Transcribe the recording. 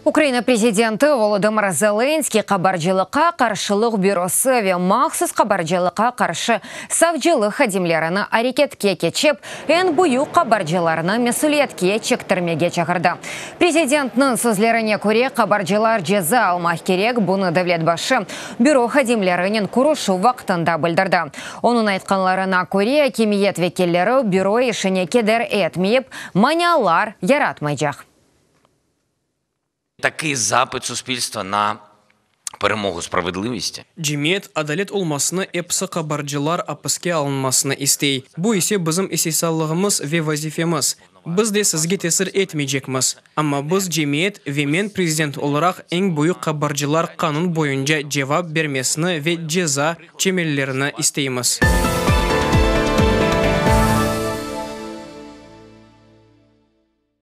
Ukraina prezidenti Volodımır Zelenskıy qabarcılıqqa qarşılıq bürosı ve mahsus qabarcılıqqa qarşı savcılıq hadimlerini areketke keçip, eñ büyük qabarcılarnı mesüliyetke çektirmege çağırdı. Prezidentniñ sözlerine köre, qabarcılar ceza almaq kerek, bunı devlet başı büro hadimlerinen körüşüv vaqtında bildirdi. Onıñ aytqanlarına köre, akimiyet vekilleri büro işine keder etmeyip, manialar yaratmaycaq. Такий запит суспільства на перемогу справедливості. Cemiyet adalet olmasını, episi qabarcılar apiske alınmasını istey. Bu ise bizim istisallığımız ve vazifemiz. Biz de sizge tesir etmeycekmiz. Amma biz cemiyet ve men prezident olaraq eñ büyük qabarcılar qanun boyunca cevap bermesini ve ceza çekmelerini isteymiz.